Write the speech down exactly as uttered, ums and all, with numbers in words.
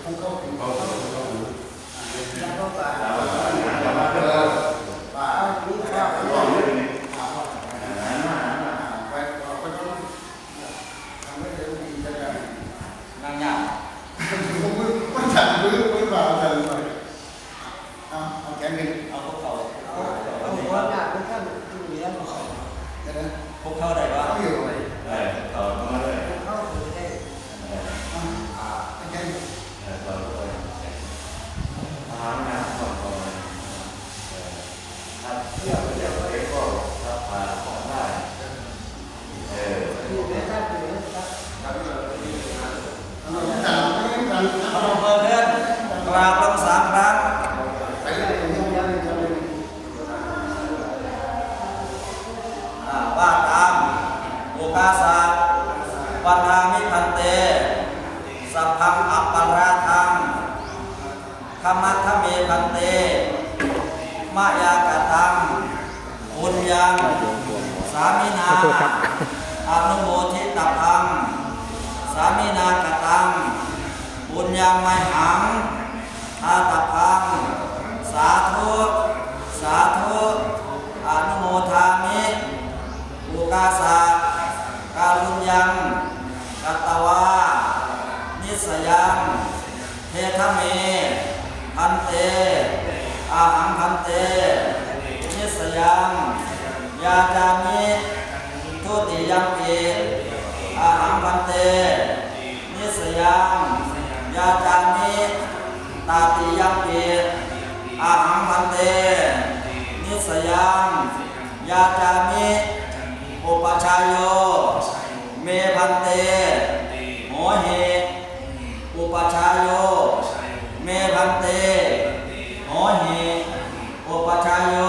ของเขาของเขาของเขา แล้วก็ปลา ปลา ปลา นี่ปลา ปลา ทำให้เดี๋ยวดีจังเลย นั่งยาก มันสั่นมือ มันสั่นมือ มันสั่นมือ เอา เอาแขนขึ้น เอาพวกเขา เอา เอาหัวหน้าพวกท่านอยู่แล้ว เดี๋ยวนะ พวกเขาได้ปะ เขาอยู่ไหน เออ พวกเขาเข้ามาเลย เข้าถึงได้ เออ เอา เอาแขนขึ้น เออ เอา เอา เอาหางหน้าก่อนก่อน เออ ครับ เดี๋ยว เดี๋ยว เดี๋ยวก็ครับ ผ่าของได้ เออ อยู่ในท่านอยู่ในท่าน พนมมือขึ้น กราบลงสามครั้ง อ่า ว่าตาม Okāsa vandāmi bhante, sabbaṃ aparādhaṃ khamatha me bhante, mayā kataṃ puññaṃ sāminā ขอโทษครับ anumoditabbaṃ, sāminā kataṃ puññaṃ mayhaṃ dātabbaṃ. Sādhu, sādhu, anumodāmi. Okāsa kāruññaṃ katvā nissayaṃ gedha me bhante, ahaṃ bhante nissayaṃ yācāmi. Dutiyampi ahaṃ bhante nissayaṃ yācāmi. Tatiyampi ahaṃ bhante nissayaṃ yācāmi. Upajjhāyo me bhante hohi. Upajjhāyo me bhante hohi. Upajjhāyo